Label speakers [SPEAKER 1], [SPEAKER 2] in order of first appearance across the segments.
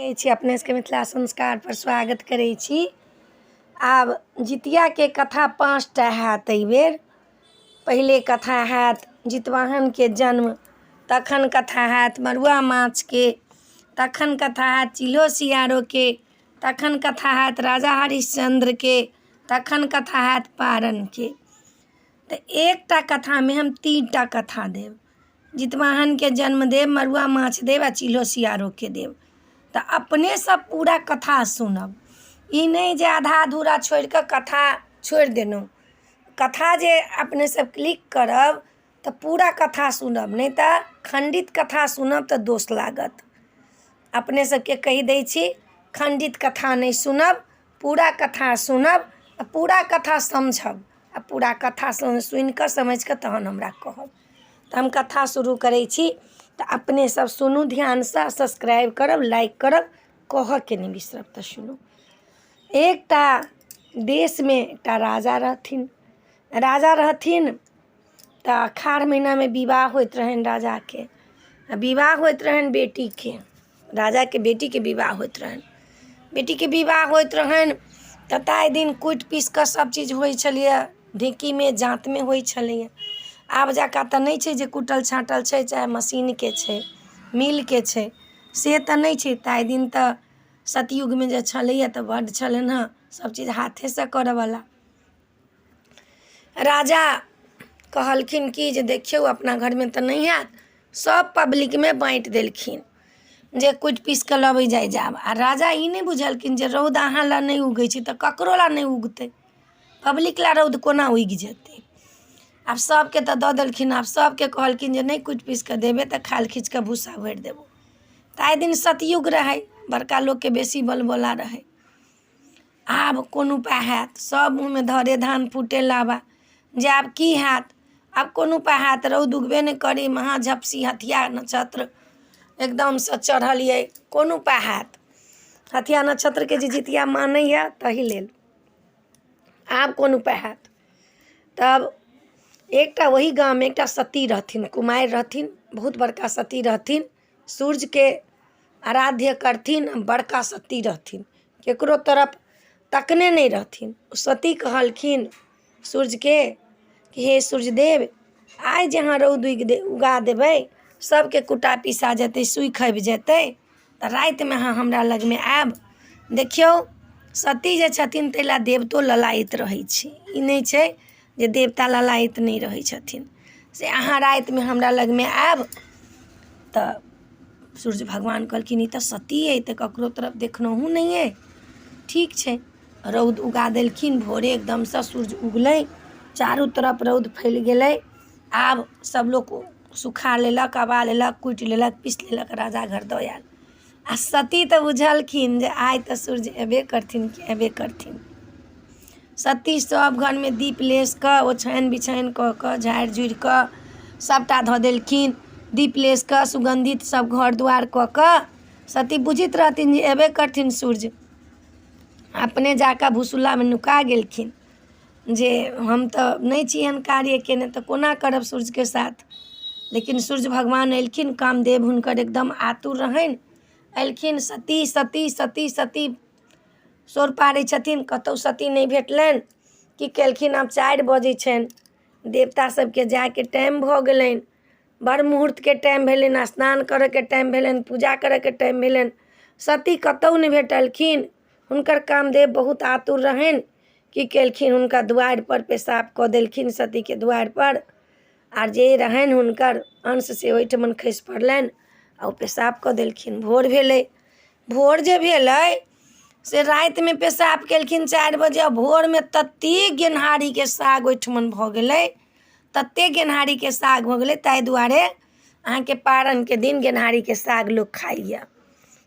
[SPEAKER 1] कहै छी अपने सबके मिथिला संस्कारपर स्वागत करै छी। आब जितियाके कथा 5टा हैत एहिबेर। पहिले कथा हैत जितवाहनके जन्म, तखन कथा हैत मड़ुआ माछके, तखन कथा हैत चिल्हो सियारोके, तखन कथा हैत राजा हरिश्चन्द्रके, तखन कथा हैत पारनके। तऽ एकटा कथामे हम 3टा कथा देब। जितवाहनके जन्म देब, मड़ुआ माछ देब आ चिल्हो सियारोके देब। तऽ अपनेसँ पूरा कथा सुनब, ई नहि जे आधा अधूरा छोड़ि कऽ कथा छोड़ि देलहुँ। कथा जे अपने सब क्लिक करब तऽ पूरा कथा सुनब, नहि तऽ खण्डित कथा सुनब तऽ दोष लागत। अपने सबके कहि दै छी, खण्डित कथा नहि सुनब, पूरा कथा सुनब आ पूरा कथा समझब आ पूरा कथा सुनि कऽ समझि कऽ तहन हमरा कहब। तऽ हम कथा शुरू करै छी, तऽ अपने सब सुनू ध्यानसँ, सब्सक्राइब करब, लाइक करब, कहऽके नहि बिसरब। तऽ सुनू, एकटा देशमे एकटा राजा रहथिन। राजा रहथिन तऽ अखाढ़ महिनामे विवाह होइत रहनि राजाके, विवाह होइत रहनि बेटीके, राजाके बेटीके विवाह होइत रहनि। बेटीके विवाह होइत रहनि तऽ ताहि दिन कुटि पीसि कऽ सभचीज होइ छलैए, ढेकीमे जाँतमे होइ छलैए। आब जकाँ तऽ नहि छै जे कुटल छाँटल छै, चाहे मशीनके छै, मिलके छै, से तऽ नहि छै। ताहि दिन तऽ सतयुगमे जे छलैए तऽ बड्ड छलनि हेँ सभचीज हाथेसँ करयवला। राजा कहलखिन कि जे देखियौ, अपना घरमे तऽ नहि हैत। सभ पब्लिकमे बाँटि देलखिन जे कुटि पीसि कऽ लबै जाइ जायब। आ राजा ई नहि बुझलखिन जे रौद अहाँ लए नहि उगै छै तऽ ककरो लए नहि उगतै, पब्लिक लए रौद कोना उगि जेतै? आब सभके तऽ दऽ देलखिन। आब सभके कहलखिन जे नहि कुटि पीसि कऽ देबै तऽ खाल खीँच कऽ भूसा भरि देबौ। ताहि दिन सतयुग रहै, बड़का लोकके बेसी बलबोला रहै। आब कोन उपाय हैत? सभ मुँहमे धरे धान फूटे लाबा जे आब की हैत, आब कोन उपाय हैत? रौद उगबे नहि करी, महा झपसी हथिया नक्षत्र एकदमसँ चढ़ल अइ, कोन उपाय हैत? हथिया नक्षत्रके जे जितिया मानैए ताहि लेल आब कोन उपाय हैत? तब एकटा ओही गाममे एकटा सती रहथिन, कुमारि रहथिन, बहुत बड़का सती रहथिन, सूर्यके आराध्य करथिन, बड़का सती रहथिन, ककरो तरफ तकने नहि रहथिन। सती कहलखिन सूर्यके कि हे सूर्यदेव, आइ जे अहाँ रौद उगा देबै, सभके कुटा पिसा जेतै, सूखि आबि जेतै, तऽ रातिमे अहाँ हमरा लगमे आयब। देखियौ, सती जे छथिन ताहि लए देवतो ललायित रहै छै। ई नहि छै जे देवता ललायित नहि रहै छथिन। से अहाँ रातिमे हमरा लगमे आयब। तऽ सूर्य भगवान कहलखिन, ई तऽ सती अइ, तऽ ककरो तरफ देखनहुँ नहि अइ, ठीक छै। रौद उगा देलखिन। भोरे एकदमसँ सूर्य उगलै, चारू तरफ रौद फैल गेलै। आब सभ लोक सुखा लेलक, अबा लेलक, कुटि लेलक, पीसि लेलक, राजा घर दऽ आयल। आ सती तऽ बुझलखिन जे आइ तऽ सूर्य अयबे करथिन कि अयबे करथिन। सती सभ घरमे दीप लेस कऽ, ओछानि बिछानि कऽ कऽ, झाड़ि झुड़ि कऽ सभटा धऽ देलखिन। दीप लेस कऽ सुगन्धित सभ घर दुआरि कऽ कऽ सती बुझैत रहथिन जे अयबे करथिन सूर्य। अपने जा कऽ भुसुलामे नुका गेलखिन जे हम तऽ नहि छी एहन कार्य कयने, तऽ कोना करब सूर्यके साथ? लेकिन सूर्य भगवान अयलखिन। कामदेव हुनकर एकदम आतुर रहनि। अयलखिन, सती सती सती सती शोर पारै छथिन, कतहु सती नहि भेटलनि। की केलखिन? आब 4 बजै छनि, देवता सभके जायके टाइम भऽ गेलनि, बड़ मुहूर्तके टाइम भेलनि, स्नान करयके टाइम भेलनि, पूजा करयके टाइम भेलनि। सती कतहु नहि भेटलखिन। हुनकर कामदेव बहुत आतुर रहनि। की केलखिन? हुनका दुआरिपर पेशाब कऽ देलखिन, सतीके दुआरिपर। आर जे रहनि हुनकर अंश से ओहिठमन खसि पड़लनि आ ओ पेशाब कऽ देलखिन। भोर भेलै। भोर जे भेलै से रातिमे पेशाब केलखिन 4 बजे आ भोरमे ततेक गेनहारीके साग ओहिठमन भऽ गेलै, ततेक गेनहारीके साग भऽ गेलै। ताहि दुआरे अहाँके पारनके दिन गेनहारीके साग लोक खाइए।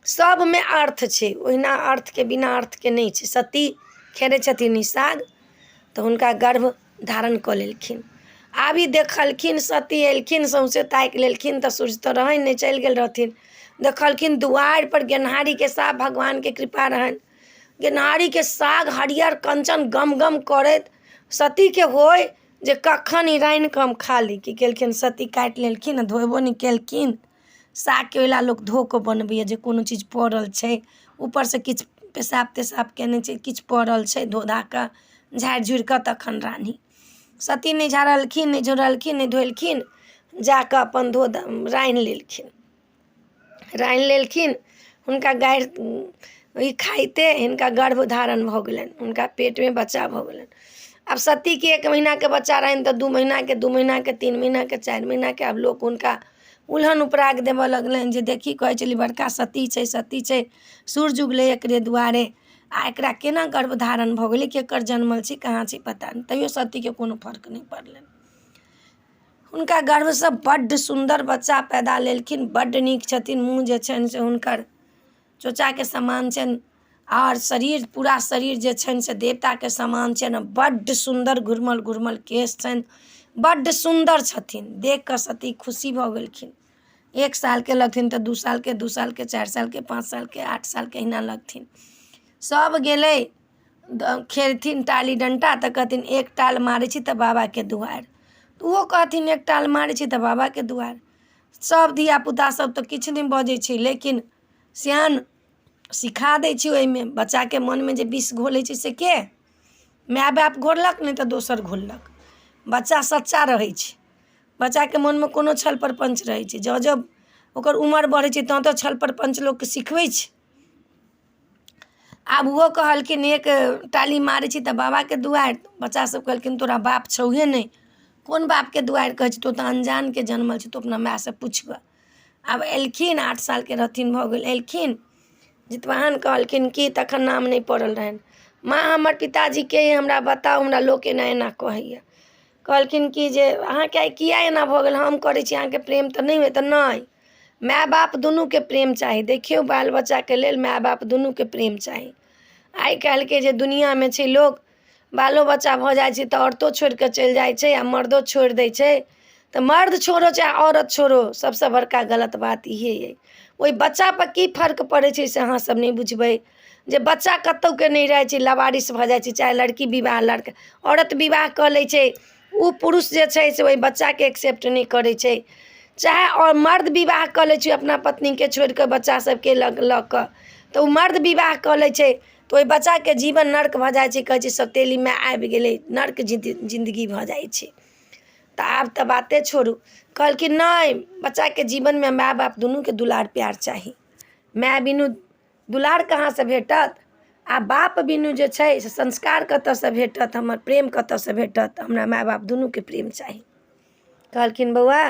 [SPEAKER 1] सभमे अर्थ छै, ओहिना अर्थके बिना अर्थके नहि छै। सती खेने छथिन ई साग तऽ हुनका गर्भ धारण कऽ लेलखिन। आब ई देखलखिन, सती एलखिन, सौँसे ताकि लेलखिन तऽ सूर्य तऽ रहनि नहि, चलि गेल रहथिन। देखलखिन दुआरिपर गेनहारीके साग, भगवानके कृपा रहनि, गेनहारीके साग हरियर कंचन गम गम करैत। सतीके होइ जे कखन ई रान्हि कऽ हम खा ली। की केलखिन सती? काटि लेलखिन आ धोएबो नहि केलखिन, सागके ओहि लए लोक धो कऽ बनबैए जे कोनो चीज पड़ल छै ऊपरसँ किछु पेशाब तेशाब कयने छै किछु पड़ल छै धो धा कऽ झाड़ि झुड़ि कऽ तखन रान्ही। सती नहि झाड़लखिन, नहि झोड़लखिन, नहि धोलखिन, जा कऽ अपन धो रान्हि लेलखिन। रान्हि लेलखिन। हुनका गारि ई खाइते हिनका गर्भ धारण भऽ गेलनि, हुनका पेटमे बच्चा भऽ गेलनि। आब सतीके एक महीनाके बच्चा रहनि तऽ 2 महीनाके, 2 महीनाके, 3 महीनाके, 4 महीनाके। आब लोक हुनका उलहन उपराग देबऽ लगलनि जे देखी कहै छली बड़का सती छै, सती छै, सूर्य उगलै एकरे दुआरे, आ एकरा केना गर्भ धारण भऽ गेलै, केकर जनमल छै, कहाँ छै, पता नहि। तैयो सतीके कोनो फर्क नहि पड़लनि। हुनका गर्भसँ बड्ड सुन्दर बच्चा पैदा लेलखिन, बड्ड नीक छथिन। मुँह जे छनि से हुनकर चोचाके समान छनि, आओर शरीर, पूरा शरीर जे छनि से देवताके समान छनि। बड्ड सुन्दर घुरमल घुरमल केश छनि, बड्ड सुन्दर छथिन। देख कऽ सती खुशी भऽ गेलखिन। 1 सालके लगथिन तऽ 2 सालके, 2 सालके, 4 सालके, 5 सालके, 8 सालके, अहिना लगथिन। सभ गेलै खेलथिन टाली डण्टा तऽ कहथिन एक टाल मारै छी तऽ बाबाके दुआरि। तऽ ओहो कहथिन एक टाल मारै छी तऽ बाबाके दुआरि। सभ धियापुता सभ तऽ किछु नहि बजै छै, लेकिन सिआन सिखा दै छै। ओहिमे बच्चाके मोनमे जे विष घोलै छै से के माय बाप घोरलक, नहि तऽ दोसर घोरलक। बच्चा सच्चा रहै छै, बच्चाके मोनमे कोनो छल प्रपञ्च रहै छै। जँ जँ ओकर उमर बढ़ै छै तँ तँ छल प्रपञ्च लोकके सिखबै छै। आब ओहो कहलखिन एक टाली मारै छी तऽ बाबाके दुआरि। बच्चासभ कहलखिन तोरा बाप छौहे नहि, कोन बापके दुआरि कहै छी, तू तऽ अनजानके जनमल छी, तू अपना मायसँ पुछि गऽ। आब एलखिन, 8 सालके रहथिन भऽ गेल। एलखिन जितवाहन, कहलखिन कि तखन नाम नहि पड़ल रहनि, माँ हमर पिताजीके हमरा बताउ, हमरा लोक एना एना कहैए। कहलखिन कि जे अहाँके आइ किया एना भऽ गेल, हम करै छी अहाँके प्रेम तऽ नहि होइए? तऽ नहि, माय बाप दुनूके प्रेम चाही। देखियौ, बाल बच्चाके लेल माय बाप दुनूके प्रेम चाही। आइ काल्हिके जे दुनिआँमे छै लोक, बालो बच्चा भऽ जाइ छै तऽ औरतो छोड़ि कऽ चलि जाइ छै आ मर्दो छोड़ि दै छै। तऽ मर्द छोड़ो चाहे औरत छोड़ो, सभसँ बड़का गलत बात इहे अइ। ओहि बच्चापर की फर्क पड़ै छै से अहाँसभ नहि बुझबै, जे बच्चा कतहुके नहि रहै छै, लावारिस भऽ जाइ छै। चाहे लड़की विवाह, लड़का औरत विवाह कऽ लै छै, ओ पुरुष जे छै से ओहि बच्चाके एक्सेप्ट नहि करै छै। चाहे आओर मर्द विवाह कऽ लै छै अपना पत्नीके छोड़ि कऽ बच्चा सभके लऽ लऽ कऽ, तऽ ओ मर्द विवाह कऽ लै छै तऽ ओहि बच्चाके जीवन नर्क भऽ जाइ छै। कहै छै सौतेली माय आबि गेलै, नर्क जिन्दगी भऽ जाइ छै। तऽ आब तऽ बाते छोड़ू। कहलखिन नहि, बच्चाके जीवनमे माय बाप दुनूके दुलार प्यार चाही। माय बिनु दुलार कहाँसँ भेटत, आ बाप बिनु जे छै से संस्कार कतऽसँ भेटत, हमर प्रेम कतऽसँ भेटत? हमरा माय बाप दुनूके प्रेम चाही। कहलखिन बौआ,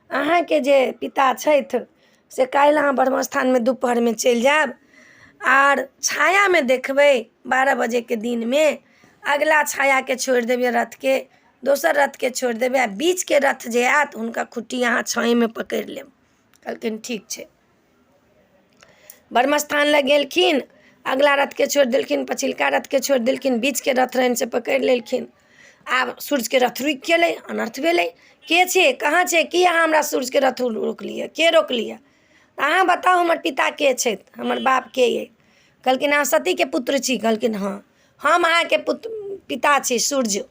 [SPEAKER 1] अहाँके जे पिता छथि से काल्हि अहाँ ब्रह्मस्थानमे दुपहरमे चलि जायब, आर छायामे देखबै 12 बजेके दिनमे। अगिला छायाके छोड़ि देबै रथके, दोसर रथके छोड़ि देबै, आ बीचके रथ जे आयत हुनका खुट्टी अहाँ छाँहिमे पकड़ि लेब। कहलखिन ठीक छै। ब्रह्मस्थान लग गेलखिन, अगिला रथके छोड़ि देलखिन, पछिलका रथके छोड़ि देलखिन, बीचके रथ रहनि से पकड़ि लेलखिन। आब सूर्यके रथ रुकि गेलै। अनर्थ भेलै। के छै, कहाँ छै, की अहाँ हमरा सूर्यके रथ रोकलियै, के रोकलियै? अहाँ बताउ हमर पिता के छथि, हमर बाप के अइ? कहलखिन अहाँ सतीके पुत्र छी? कहलखिन हँ, हम अहाँके पुत्र पिता छी सूर्य,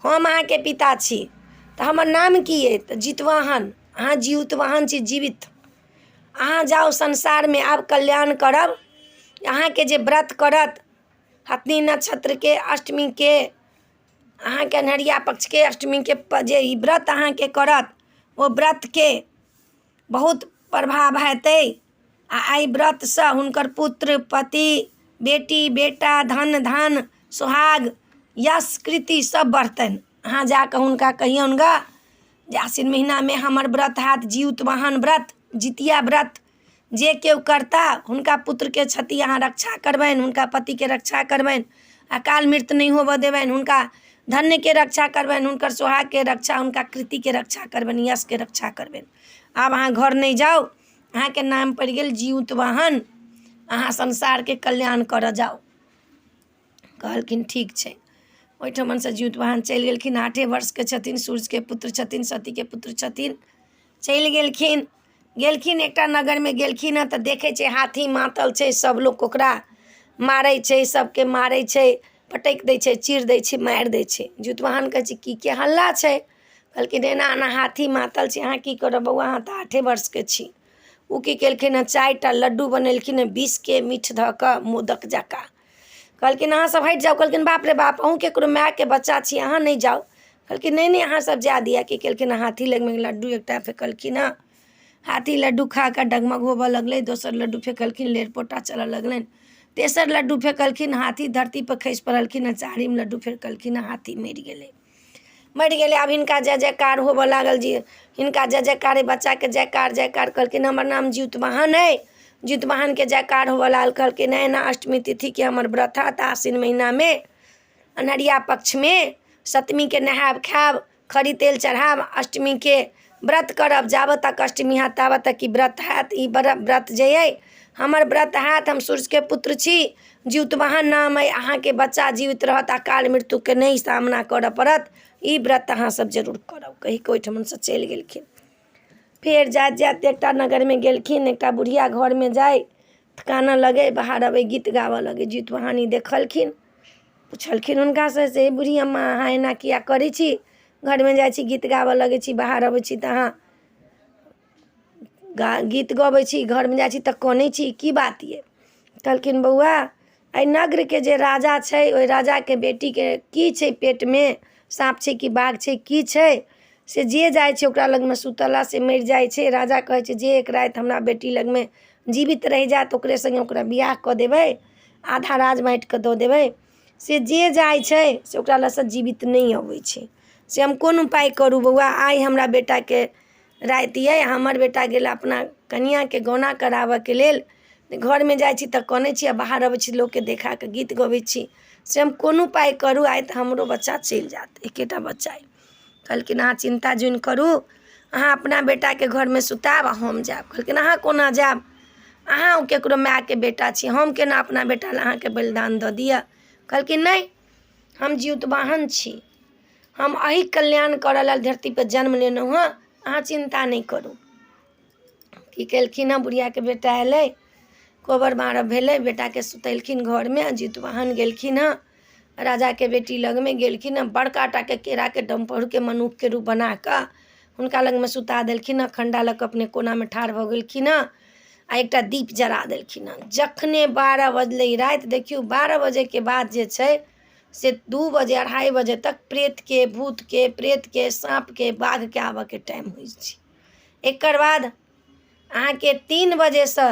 [SPEAKER 1] हम अहाँके पिता छी। तऽ हमर नाम की अइ? तऽ जितवाहन। अहाँ जीवितवाहन छी, जीवित। अहाँ जाउ संसारमे, आब कल्याण करब। अहाँके जे व्रत करत हथनी नक्षत्रके अष्टमीके, अहाँके अन्हरिया पक्षके अष्टमीके जे ई व्रत अहाँके करत, ओ व्रतके बहुत प्रभाव हेतै, आ एहि व्रतसँ हुनकर पुत्र, पति, बेटी, बेटा, धन धान, सोहाग, यश, कीर्ति सभ बढ़तनि। अहाँ जा कऽ हुनका कहियौन गऽ जे आसिन महिनामे हमर व्रत हैत, जिउतवाहन व्रत, जितिया व्रत जे केओ करता हुनका पुत्रके क्षति अहाँ रक्षा करबनि, हुनका पतिके रक्षा करबनि, अकाल मृत्यु नहि होबऽ देबनि, हुनका धन्यके रक्षा करबनि, हुनकर सोहागके रक्षा, हुनका कीर्तिके रक्षा करबनि, यशके रक्षा करबनि। आब अहाँ घर नहि जाउ, अहाँके नाम पड़ि गेल जिउतवाहन, अहाँ संसारके कल्याण करऽ जाउ। कहलखिन ठीक छै। ओहिठमनसँ जिउतवाहन चलि गेलखिन। 8 वर्षके छथिन, सूर्यके पुत्र छथिन, सतीके पुत्र छथिन। चलि गेलखिन। गेलखिन एकटा नगरमे, गेलखिन हँ तऽ देखै छै हाथी मातल छै, सभ लोक ओकरा मारै छै, सभके मारै छै, पटकि दै छै, चीर दै छै, मारि दै छै। जिउतवाहन कहै छै की के हल्ला छै? कहलखिन एना एना हाथी मातल छै। अहाँ की करब बौआ, अहाँ तऽ 8 वर्षके छी। ओ की केलखिन हँ, 4टा लड्डू बनेलखिन हँ विषके मीठ धऽ कऽ मोदक जकाँ। कहलखिन अहाँ सब हटि जाउ। कहलखिन बाप रे बाप, अहूँ केकरो मायके बच्चा छी, अहाँ नहि जाउ। कहलखिन नहि नहि, अहाँ सब जाय दिअ। की केलखिन, हाथी लगमे लड्डू एकटा फेकलखिन हँ, हाथी लड्डू खा कऽ डगमग होबऽ लगलै। दोसर लड्डू फेकलखिन, लेर पोटा चलऽ लगलनि। तेसर लड्डू फेकलखिन, हाथी धरतीपर खसि पड़लखिन। आ चारिम लड्डू फेकलखिन, हाथी मरि गेलै, मरि गेलै। आब हिनका जय जयकार होबऽ लागल जे हिनका जय जयकार, बच्चाके जयकार जयकार। कहलखिन हमर नाम जितवाहन अइ। जितवाहनके जयकार होबऽ लागल। कहलखिन एना अष्टमी तिथिके हमर व्रत हैत, आसिन महिनामे अन्हरिया पक्षमे सप्तमीके नहायब खायब, खरी तेल चढ़ायब, अष्टमीके व्रत करब। जाबऽ तक अष्टमी हैत ताबऽ तक ई व्रत हैत। ई व्रत जे अइ हमर व्रत हैत, हम सूर्यके पुत्र छी, जितवाहन नाम अइ, अहाँके बच्चा जीवित रहत, अकाल मृत्युके नहि सामना करऽ पड़त। ई व्रत अहाँ सब जरूर करब। कहिकऽ ओहिठमनसँ चलि गेलखिन। फेर जाइत जाइत एकटा नगरमे गेलखिन। एकटा बुढ़िया घरमे जाइ तऽ कानऽ लगै, बाहर अबै गीत गाबऽ लगै। जितवाहन ई देखलखिन, पुछलखिन हुनकासँ से हे बुढ़ी अम्मा, अहाँ एना किया करै छी? घरमे जाइ छी गीत गाबऽ लगै छी, बाहर अबै छी तऽ अहाँ गीत गबै छी, घरमे जाइ छी तऽ कनै छी, की बात यऽ? कहलखिन बौआ, एहि नगरके जे राजा छै ओहि राजाके बेटीके की छै पेटमे, साँप छै कि बाघ छै, की छै से जे जाइ छै ओकरा लगमे सुतला से मरि जाइ छै। राजा कहै छै जे एक राति हमरा बेटी लगमे जीवित रहि जायत ओकरे सङ्गे ओकरा बियाह कऽ देबै, आधा राज बाँटि कऽ दऽ देबै। से जे जाइ छै से ओकरा लगसँ जीवित नहि अबै छै। से हम कोन उपाय करू बौआ? आइ हमरा बेटाके राति अइ, हमर बेटा गेल अपना कनिआँके गौना कराबऽके लेल, घरमे जाइ छी तऽ कनै छी आओर बाहर अबै छी लोकके देखा कऽ गीत गबै छी। से हम कोन उपाय करू? आइ तऽ हमरो बच्चा चलि जायत, एकेटा बच्चा अइ। कहलखिन अहाँ चिन्ता जुनि करू, अहाँ अपना बेटाके घरमे सुतायब आओर हम जायब। कहलखिन अहाँ कोना जायब? अहाँ ककरो मायके बेटा छी, हम केना अपना बेटा लए अहाँके बलिदान दऽ दिअ? कहलखिन नहि, हम जितवाहन छी, हम एहि कल्याण करऽ लेल धरतीपर जन्म लेलहुँ हँ, अहाँ चिन्ता नहि करू। की केलखिन हँ, बुढ़ियाके बेटा अयलै, कोबर बारब भेलै, बेटाके सुतेलखिन घरमे। जितवाहन गेलखिन हँ राजाके बेटी लगमे गेलखिन हँ, बड़का टाके केराके डम्फरके मनुखके रूप बना कऽ हुनका लगमे सुता देलखिन हँ। खण्डा लऽ कऽ अपने कोनामे ठाढ़ भऽ गेलखिन हँ आ एकटा दीप जरा देलखिन हँ। जखने 12 बजलै राति, देखियौ 12 बजेके बाद जे छै से 2 बजे 2:30 बजे तक प्रेतके, भूतके, प्रेतके, साँपके, बाघके आबऽके टाइम होइ छै। एकर बाद अहाँके 3 बजेसँ,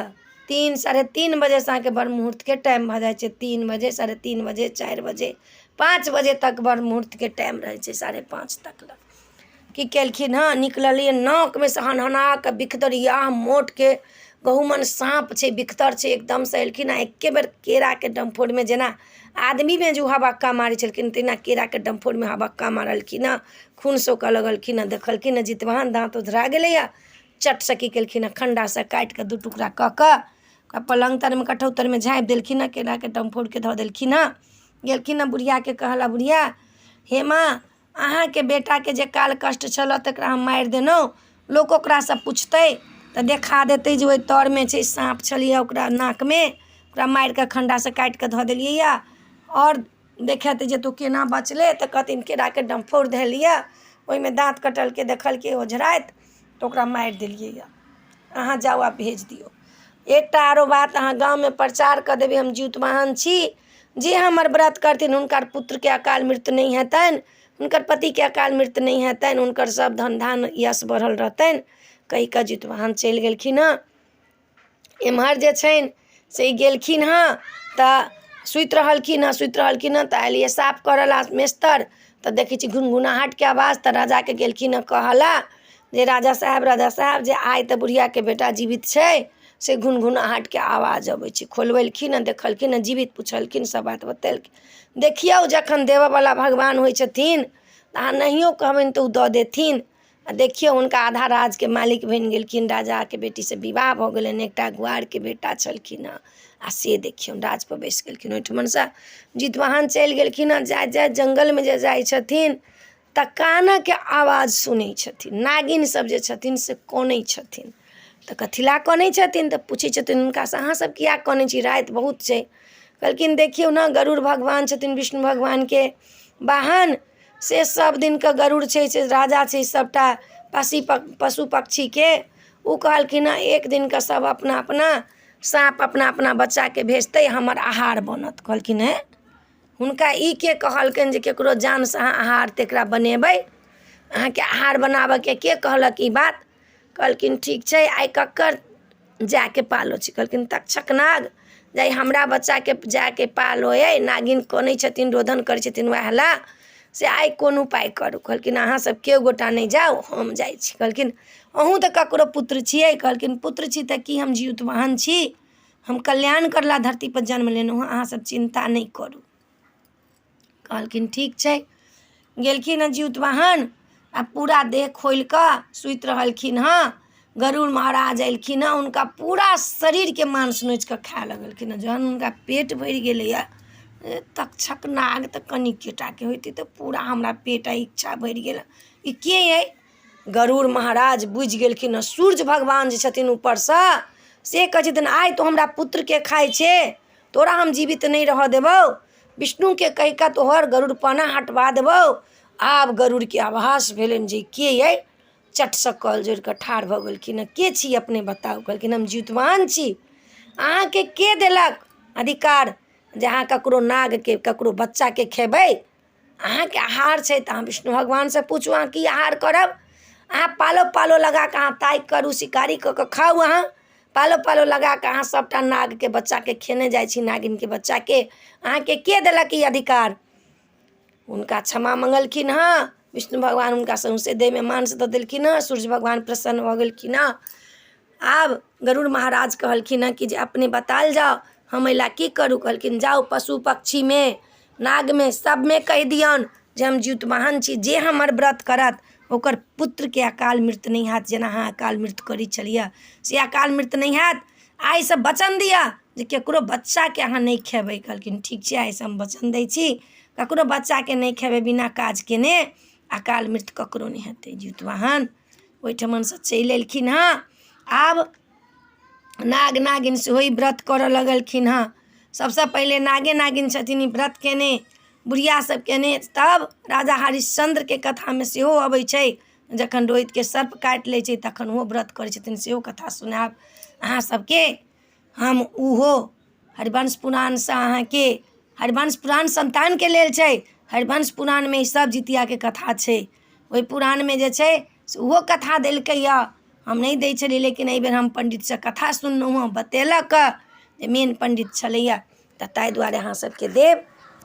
[SPEAKER 1] 3 3:30 बजेसँ अहाँके ब्रह्म मुहूर्तके टाइम भऽ जाइ छै। 3 बजे, 3:30 बजे, 4 बजे, 5 बजे तक ब्रह्म मुहूर्तके टाइम रहै छै, 5:30 तक लए। की केलखिन हँ, निकललियै नाकमे सँ हनहना कऽ बिखदर इएह मोटके गहुमन साँप छै, बिखदर छै एकदमसँ। एलखिन आ एके बेर केराके डम्फोरमे, जेना आदमीमे जे ओ हबक्का मारै छलखिन तेना केराके डम्फोरमे हबक्का मारलखिन हँ, खून सोखऽ लगलखिन हँ। देखलखिन हँ जितवाहन दाँत ओझरा गेलैए। चटसँ की केलखिन हँ, खण्डासँ काटि कऽ दू टुकड़ा कऽ कऽ ओकरा पलङ्ग तरमे कठौत तरमे झाँपि देलखिन हँ, केराके डम्फोरके धऽ देलखिन हँ। गेलखिन हँ बुढ़ियाके कहला, बुढ़िया हे माँ, अहाँके बेटाके जे काल कष्ट छलऽ तकरा हम मारि देलहुँ। लोक ओकरासँ पुछतै तऽ देखा देतै जे ओहि तरमे छै साँप छलैए ओकरा नाकमे, ओकरा मारि कऽ खण्डासँ काटि कऽ धऽ देलियैए। आओर देखेतै जे तू केना बचलै तऽ कहथिन केराके डम्फौर धयलियै, ओहिमे दाँत कटलकै, देखलकै ओझराइत तऽ ओकरा मारि देलियैए। अहाँ जाउ आ भेज दियौ। एकटा आरो बात, अहाँ गाँवमे प्रचार कऽ देबै, हम जितवाहन छी, जे हमर व्रत करथिन हुनकर पुत्रके अकाल मृत्यु नहि हेतनि, हुनकर पतिके अकाल मृत्यु नहि हेतनि, हुनकर सभ धन धान यश बढ़ल रहतनि। कहि कऽ जितवाहन चलि गेलखिन हँ। एम्हर जे छनि से ई गेलखिन हँ तऽ सुति रहलखिन हँ, सुति रहलखिन हँ तऽ आयल साफ करऽ लए मेस्तर तऽ देखै छी घुनघुनाहटके आवाज। तऽ राजाके गेलखिन हँ कहऽ लए जे राजा साहेब, राजा साहेब, जे आइ तऽ बुढ़ियाके बेटा जीवित छै, से घुनघुनाहटके आवाज अबै छै। खोलबेलखिन हँ, देखलखिन हँ जीवित, पुछलखिन, सब बात बतेलखिन। देखियौ जखन देबऽवला भगवान होइ छथिन तऽ अहाँ नहियो कहबनि तऽ ओ दऽ देथिन। आ देखियौ हुनका आधा राजके मालिक बनि गेलखिन, राजाके बेटीसँ विवाह भऽ गेलनि, एकटा गुआरके बेटा छलखिन हँ आ से देखियौन राजपर बैसि गेलखिन। ओहिठमनसँ जितवाहन चलि गेलखिन हँ। जाइत जाइत जङ्गलमे जे जाइ छथिन तऽ कानऽके आवाज सुनै छथिन, नागिन सब जे छथिन से कनै छथिन। तऽ कथी लए कनै छथिन? तऽ पूछै छथिन हुनकासँ, अहाँ सब किएक कनै छी, राति बहुत छै? कहलखिन देखियौ ने गरुड़ भगवान छथिन विष्णु भगवानके वाहन, से सब दिनके गरुड़ छै से राजा छै सबटा पशु पक्षीके, ओ कहलखिन हँ एक दिनके सभ अपना अपना साँप अपना अपना बच्चाके भेजतै हमर आहार बनत। कहलखिन हेँ, हुनका ई के कहलकनि जे ककरो जानसँ अहाँ आहार तकरा बनेबै? अहाँके आहार बनाबऽके के कहलक ई बात? कहलखिन ठीक छै, आइ ककर जायके पालो छै? कहलखिन तक्षक नाग, जे हमरा बच्चाके जायके पालो अइ, नागिन कनै छथिन, रोदन करै छथिन, उएह लए से आइ कोन उपाय करू? कहलखिन अहाँ सब केओ गोटा नहि जाउ, हम जाइ छी। कहलखिन अहूँ तऽ ककरो पुत्र छियै। कहलखिन पुत्र छी तऽ की, हम जीवितवाहन छी, हम कल्याण करला धरतीपर जन्म लेलहुँ हँ, अहाँ सब चिन्ता नहि करू। कहलखिन ठीक छै। गेलखिन हँ जिउतवाहन आ पूरा देह खोलि कऽ सुति रहलखिन हँ। गरुड़ महाराज अयलखिन हँ, हुनका पूरा शरीरके मांस नोचि कऽ खाए लगलखिन हँ। जहन हुनका पेट भरि गेलैए, तक्षक नाग तऽ कनिके टाके होइतै तऽ पूरा हमरा पेट आ इच्छा भरि गेल, ई के अइ? गरुड़ महाराज बुझि गेलखिन हँ, सूर्य भगवान जे छथिन ऊपरसँ, से कहै छथिन आइ तोँ हमरा पुत्रके खाइ छे, तोरा हम जीवित नहि रहऽ देबौ, विष्णुके कहि कऽ तोहर गरुड़पना हटबा देबौ। आब गरुड़के आभास भेलनि जे के अइ। चटसँ कल जोड़ि कऽ ठाढ़ भऽ गेलखिन हँ। के छी अपने, बताउ? कहलखिन हम जितवान छी। अहाँके के देलक अधिकार जे अहाँ ककरो नागके, ककरो बच्चाके खेबै? अहाँके आहार छै तऽ अहाँ विष्णु भगवानसँ पूछू, अहाँ की आहार करब। अहाँ पालो पालो लगा कऽ अहाँ ताकि करू, शिकारी कऽ कऽ खाउ। अहाँ पालो पालो लगा कऽ अहाँ सभटा नागके बच्चाके खेने जाइ छी, नागिनके बच्चाके। अहाँके के देलक ई अधिकार? हुनका क्षमा मङ्गलखिन हँ। विष्णु भगवान हुनका सौँसे देहमे मांस दऽ देलखिन हँ। सूर्य भगवान प्रसन्न भऽ गेलखिन हँ। आब गरुड़ महाराज कहलखिन हँ कि जे अपने बतायल जाउ, हम एहि लए की करू? कहलखिन जाउ, पशु पक्षीमे, नागमे, सभमे कहि दियौन जे हम जितवाहन छी, जे हमर व्रत करत ओकर पुत्रके अकाल मृत्यु नहि हैत। जेना अहाँ अकाल मृत्यु करै छलियै से अकाल मृत्यु नहि हैत। आइसँ वचन दिअ जे ककरो बच्चाके अहाँ नहि खेबै। कहलखिन ठीक छै, आइसँ हम वचन दै छी, ककरो बच्चाके नहि खेबै, बिना काज केने अकाल मृत्यु ककरो नहि हेतै। जितवाहन ओहिठमनसँ चलि एलखिन हँ। आब नाग नागिन सेहो ई व्रत करऽ लगलखिन हँ। सभसँ पहिले नागे नागिन छथिन ई व्रत कयने, बुढ़िया सभ कयने। तब राजा हरिश्चन्द्रके कथामे सेहो अबै छै, जखन रोहितके सर्प काटि लै छै तखन ओहो व्रत करै छथिन। सेहो कथा सुनायब अहाँ सभके हम ओहो हरिवंश पुराणसँ अहाँके। हरिवंश पुराण सन्तानके लेल छै। हरिवंश पुराणमे ई सभ जितियाके कथा छै। ओहि पुराणमे जे छै से ओहो कथा देलकै यऽ, हम नहि दै छलियै, लेकिन एहिबेर हम पण्डितसँ कथा सुनलहुँ हँ, बतेलक जे मेन पण्डित छलैए, तऽ ताहि दुआरे अहाँ सबके देब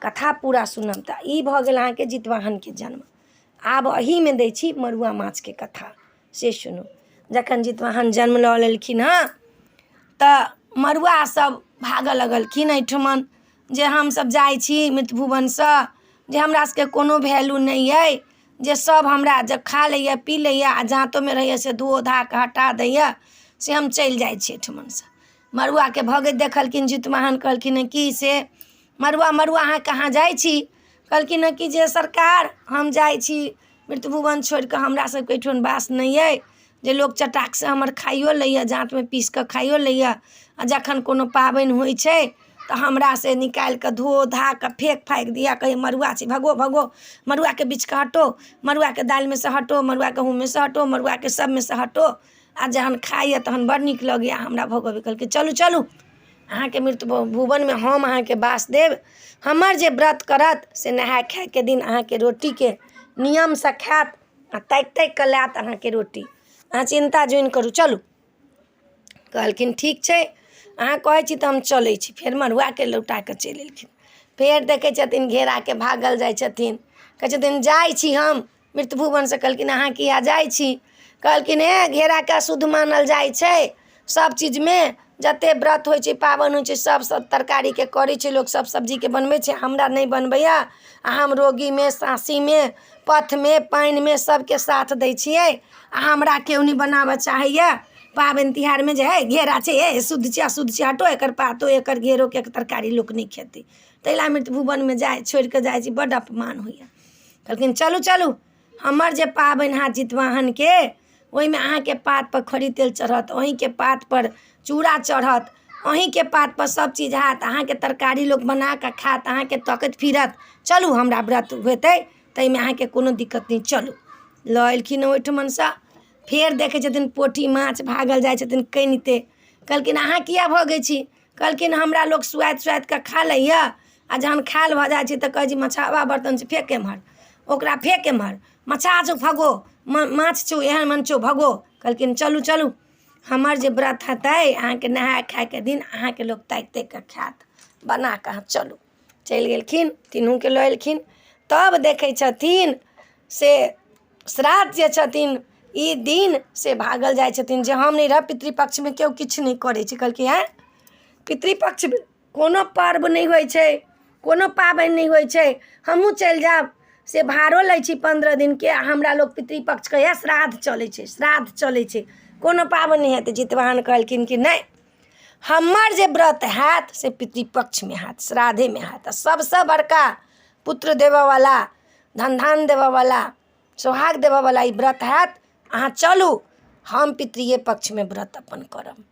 [SPEAKER 1] कथा पूरा सुनब। तऽ ई भऽ गेल अहाँके जितवाहनके जन्म। आब एहिमे दै छी मड़ुआ माछके कथा, से सुनू। जखन जितवाहन जन्म लऽ लेलखिन हँ तऽ मड़ुआ सब भागऽ लगलखिन एहिठमन जे हमसब जाइ छी मृत भुवनसँ, जे हमरा सबके कोनो वैल्यू नहि अइ, जे सब हमरा जब खा लैए, पी लैए आओर जाँतोमे रहैए से धो धा कऽ हटा दैए, से हम चलि जाइ छी एहिठमनसँ। मड़ुआके भगैत देखलखिन जितवाहन। कहलखिन हँ कि से मड़ुआ, मड़ुआ, अहाँ कहाँ जाइ छी? कहलखिन हँ कि जे सरकार, हम जाइ छी मृत्यु भुवन छोड़िकऽ, हमरा सबके एहिठाम वास नहि अइ, जे लोक चटाकसँ हमर खाइयो लैए, जाँतमे पीस कऽ खाइयो लैए, आओर जखन कोनो पाबनि होइ छै तऽ हमरासँ निकालि कऽ धो धा कऽ फेक फाकि दिअ, कहैए मड़ुआ छै, भगो भगो, मड़ुआके बीछके हटो, मड़ुआके दालिमे सँ हटो, मड़ुआके गहूँममे सँ हटो, मड़ुआके सबमे सँ हटो, आओर जहन खाइए तहन बड़ नीक लगैए, हमरा भगबै। कहलकै चलू चलू, अहाँके मृत्यु भुवनमे हम अहाँके वास देब। हमर जे व्रत करत से नहाय खायके दिन अहाँके रोटीके नियमसँ खायत आओर ताकि ताकि कऽ लायत अहाँके रोटी, अहाँ चिन्ता जुनि करू, चलू। कहलखिन ठीक छै, अहाँ कहै छी तऽ हम चलै छी। फेर मड़ुआके लौटा कऽ चलि एलखिन। फेर देखै छथिन घेराके भागल जाइ छथिन। कहै छथिन जाइ छी हम मृत्यु भुवनसँ। कहलखिन अहाँ किया जाइ छी? कहलखिन हे, घेराके अशुद्ध मानल जाइ छै सभ चीजमे, जतेक व्रत होइ छै, पाबनि होइ छै, सभ सब तरकारीके करै छै लोक, सभ सब्जीके बनबै छै, हमरा नहि बनबैए, आ हम रोगीमे, साँसीमे, पथमे, पानिमे सभके साथ दै छियै, आ हमरा केओ नहि बनाबऽ चाहैए पाबनि तिहारमे, जे हइ घेरा छै, हे शुद्ध छै, अशुद्ध छै, हटो, एकर पातो, एकर घेरोके तरकारी लोक नहि खेतै, ताहि लए मृत्यु भुवनमे जाइ छोड़ि कऽ जाइ छी, बड्ड अपमान होइए। कहलखिन चलू चलू, हमर जे पाबनि हैत जितवाहनके, ओहिमे अहाँके पातपर खरी तेल चढ़त, अहीँके पातपर चूड़ा चढ़त, अहीँके पातपर सभचीज हैत, अहाँके तरकारी लोक बना कऽ खायत, अहाँके तकैत फिरत, चलू, हमरा व्रत हेतै ताहिमे अहाँके कोनो दिक्कत नहि, चलू। लऽ एलखिन ओहिठमनसँ। फेर देखै छथिन पोठी माछ भागल जाइ छथिन कनिते। कहलखिन अहाँ किए भगै छी? कहलखिन हमरा लोक सुआति सुआति कऽ खा लैए, आ जहन खायल भऽ जाइ छै तऽ कहै छै मछाहबा बर्तन छै, फेक एम्हर, ओकरा फेक एम्हर, मछाह छौ भगो, माछ छौ एहन मन छौ भगो। कहलखिन चलू चलू, हमर जे व्रत हेतै अहाँके नहाय खायके दिन अहाँके लोक ताकि ताकि कऽ खायत बना कऽ, अहाँ चलू। चलि गेलखिन, तीनूके लऽ एलखिन। तब देखै छथिन से श्राद्ध जे छथिन ई दिन से भागल जाइ छथिन जे हम नहि रहब पितृपक्षमे, केओ किछु नहि करै छै। कहलकै आँय, पितृपक्षमे कोनो पर्व नहि होइ छै, कोनो पाबनि नहि होइ छै, हमहूँ चलि जायब से भाड़ो लै छी 15 दिनके, आ हमरा लोक पितृपक्ष कहैए श्राद्ध चलै छै, श्राद्ध चलै छै, कोनो पाबनि नहि हेतै। जितवाहन कहलखिन कि नहि, हमर जे व्रत हैत से पितृपक्षमे हैत, श्राद्धेमे हैत। आ सभसँ बड़का पुत्र देबयवला, धन धान देबयवला, सोहाग देबयवला ई व्रत हैत, अहाँ चलू, हम पितृए पक्षमे व्रत अपन करब।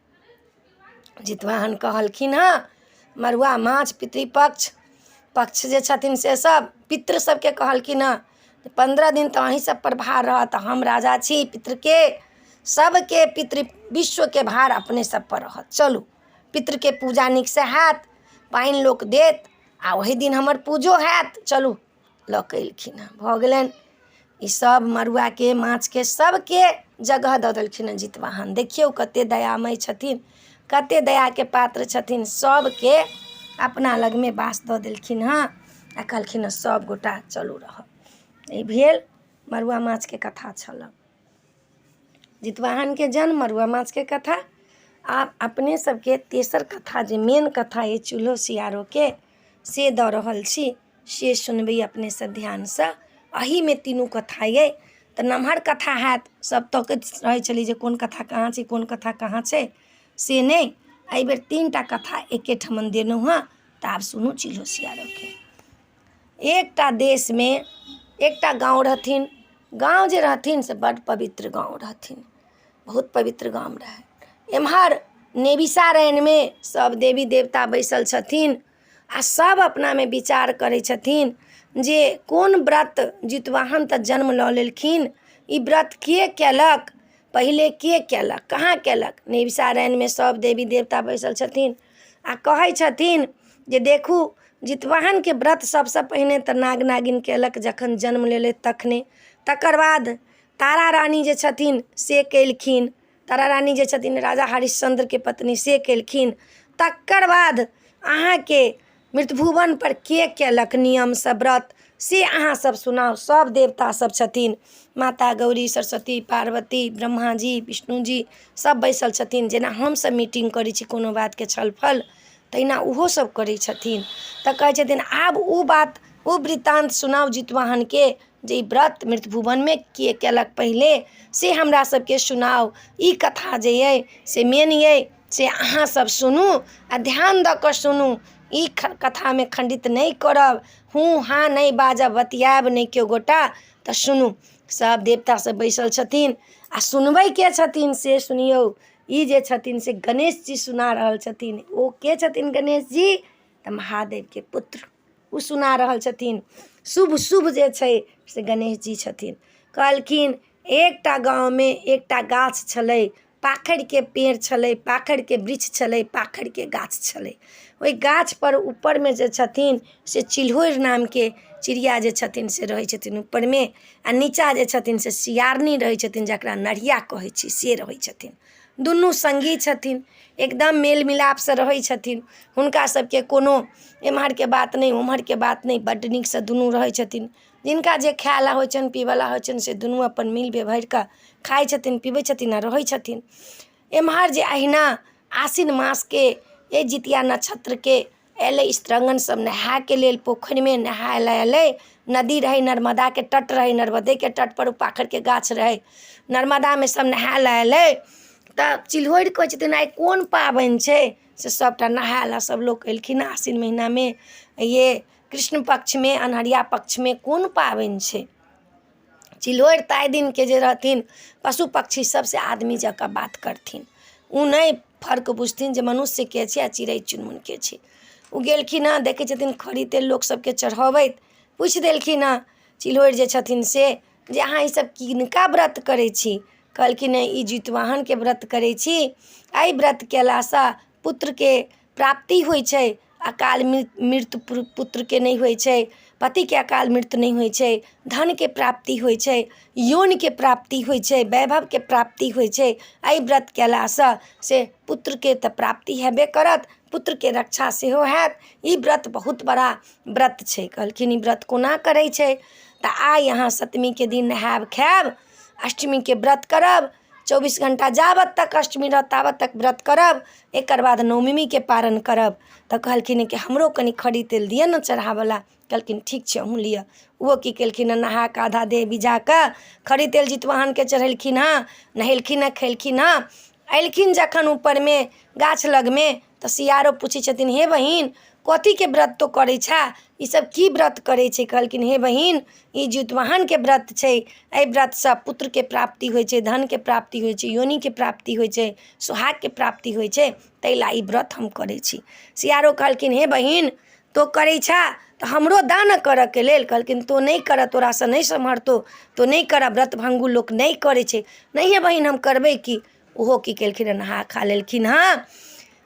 [SPEAKER 1] जितवाहन कहलखिन हँ मड़ुआ माछ पितृपक्ष पक्ष जे छथिन से सब पितृ सबके कहलखिन हँ 15 दिन तऽ अहीं सबपर भार रहत, हम राजा छी पितृके, सबके पितृ विश्वके भार अपने सबपर रहत। चलू पितृके पूजा नीकसँ हैत, पानि लोक देत, आ ओहि दिन हमर पूजो हैत। चलू लऽ कऽ एलखिन हँ, भऽ गेलनि ई सब मड़ुआके माछके सबके जगह दऽ देलखिन हँ जितवाहन। देखियौ कते दयामय छथिन, कते दयाके पात्र छथिन, सबके अपना लगमे बास दऽ देलखिन हँ आ कहलखिन हँ सब गोटा चलू रहब। ई भेल मड़ुआ माछके कथा छलऽ जितवाहनके जन्म, मड़ुआ माछके कथा। आब अपने सबके तेसर कथा जे मेन कथा अइ चूल्हो सियारोके से दऽ रहल छी, से सुनबै अपने सब ध्यानसँ। एहिमे तीनू कथा अइ तऽ नमहर कथा हैत, सब तकैत रहै छलै जे कोन कथा कहाँ छै, कोन कथा कहाँ छै, से नहि, एहिबेर 3 टा कथा एकेठमन देलहुँ हँ। तऽ आब सुनू चिल्हो सियारोके। एकटा देशमे एकटा गाँव रहथिन, गाँव जे रहथिन से बड्ड पवित्र गाँव रहथिन, बहुत पवित्र गाम रहै। एम्हर नेविसारण्यमे सब देवी देवता बैसल छथिन आ सब अपनामे विचार करै छथिन जे कोन व्रत जितवाहन तऽ जन्म लऽ लेलखिन, ई व्रत के कयलक, पहिले के कयलक, कहाँ कयलक। नेविसारण्यमे सब देवी देवता बैसल छथिन आ कहै छथिन जे देखू जितवाहनके व्रत सबसँ पहिने तऽ नाग नागिन कयलक जखन जन्म लेलथि तखने, तकर बाद तारा रानी जे छथिन से कयलखिन, तारा रानी जे छथिन राजा हरिश्चन्द्रके पत्नी से कयलखिन, तकर बाद अहाँके मृतभुवनपर के कयलक नियमसँ व्रत से अहाँ सब सुनाउ। सब देवता सब छथिन, माता गौरी, सरस्वती, पार्वती, ब्रह्माजी, विष्णुजी सब बैसल छथिन। जेना हमसब मीटिंग करै छी कोनो बातके छलफल, तहिना ओहो सब करै छथिन। तऽ कहै छथिन आब ओ बात ओ वृत्तान्त सुनाउ जितवाहनके जे ई व्रत मृतभुवनमे के कयलक पहिले से हमरा सबके सुनाउ। ई कथा जे अइ से मेन अइ, से अहाँ सब सुनू आ ध्यान दऽ कऽ सुनू, ई कथामे खण्डित नहि करब, हूँ हाँ नहि बाजब, बतियाएब नहि केओ गोटा। तऽ सुनू, सब देवता सब बैसल छथिन आ सुनबै के छथिन से सुनियौ। ई जे छथिन से गणेश जी सुना रहल छथिन। ओ के छथिन गणेश जी? तऽ महादेवके पुत्र ओ सुना रहल छथिन। शुभ शुभ जे छै से गणेश जी छथिन। कहलखिन एकटा गाँवमे एकटा गाछ छलै, पाखरिके पेड़ छलै, पाखरिके वृक्ष छलै, पाखरिके गाछ छलै। ओहि गाछपर ऊपरमे जे छथिन से चिल्होरि नामके चिड़िया जे छथिन से रहै छथिन ऊपरमे, आ नीचाँ जे छथिन से सियारनी रहै छथिन, जकरा नढ़िया कहै छी से रहै छथिन। दुनू सङ्गी छथिन, एकदम मेल मिलापसँ रहै छथिन। हुनका सबके कोनो एम्हरके बात नहि ओम्हरके बात नहि, बड्ड नीकसँ दुनू रहै छथिन। जिनका जे खाय लए होइ छनि, पीबऽ लए होइ छनि, से दुनू अपन मिल व्यवहार कऽ खाइ छथिन, पीबै छथिन आ रहै छथिन। एम्हर जे अहिना आसिन मासके एहि जितिया नक्षत्रके अयलै स्त्रगण सब नहायके लेल, पोखरिमे नहाय लए अयलै। नदी रहै, नर्मदाके तट रहै, नर्मदेके तटपर ओ पाखरिके गाछ रहै। नर्मदामे सब नहाय लए अयलै तऽ चिल्होरि कहै छथिन आइ कोन पाबनि छै से सबटा नहाय लए सब लोक अयलखिन। आसिन महिनामे ये कृष्ण पक्षमे अन्हरिया पक्षमे कोन पाबनि छै? चिल्होरि ताहि दिनके जे रहथिन पशु पक्षी सबसँ आदमी जकाँ बात करथिन, ओ नहि फर्क बुझथिन जे मनुष्यके छै आ चिड़ै चुनमुनके छै। ओ गेलखिन हँ, देखै छथिन खरी तेल लोक सबके चढ़बैत। पुछि देलखिन हँ चिल्होरि जे छथिन से जे अहाँ ईसब किनका व्रत करै छी? कहलखिन ई जितवाहनके व्रत करै छी। एहि व्रत कयलासँ पुत्रके प्राप्ति होइ छै, अकाल मृत्यु पुत्रके नहि होइ छै, पतिके अकाल मृत्यु नहि होइ छै, धनके प्राप्ति होइ छै, यौनके प्राप्ति होइ छै, वैभवके प्राप्ति होइ छै। एहि व्रत कयलासँ से पुत्रके तऽ प्राप्ति हेबे करत, पुत्रके रक्षा सेहो हैत। ई व्रत बहुत बड़ा व्रत छै। कहलखिन ई व्रत कोना करै छै? तऽ आइ अहाँ सप्तमीके दिन नहायब खायब, अष्टमीके व्रत करब, 24 घण्टा जाबत तक अष्टमी रहत ताबत तक व्रत करब, एकर बाद नवमीके पारण करब। तऽ कहलखिन कि हमरो कनि खरी तेल दिअ ने चढ़ाबऽला। कहलखिन ठीक छै, अहूँ लिअ। ओहो की केलखिन हँ, नहा कऽ आधा देह भिजा कऽ खरी तेल जितवाहनके चढ़ेलखिन हँ, नहेलखिन हँ, खेलखिन हँ। अयलखिन जखन ऊपरमे गाछ लगमे तऽ सियारो पूछै छथिन, हे बहिन, कथीके व्रत तोँ करै छेँ? ईसभ की व्रत करै छै? कहलखिन, हे बहिन, ई जितवाहनके व्रत छै। एहि व्रतसँ पुत्रके प्राप्ति होइ छै, धनके प्राप्ति होइ छै, योनिके प्राप्ति होइ छै, सोहागके प्राप्ति होइ छै, ताहि लए ई व्रत हम करै छी। सियारो कहलखिन, हे बहिन, तोँ करै छेँ तऽ हमरो दए ने करयके लेल। कहलखिन, तोँ नहि कर, तोरासँ नहि सम्हरतौ, तोँ नहि कर, व्रत भङ्गू लोक नहि करै छै। नहि हे बहिन, हम करबै की। ओहो की केलखिन हँ, नहा खा लेलखिन हँ,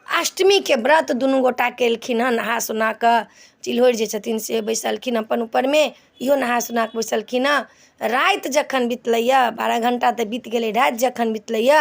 [SPEAKER 1] अष्टमीके व्रत दुनू गोटा केलखिन हँ। नहा सोना कऽ चिल्होरि जे छथिन से बैसलखिन अपन ऊपरमे, इहो नहा सोना कऽ बैसलखिन हँ। राति जखन बितलैए, 12 घण्टा तऽ बीत गेलै, राति जखन बितलैए,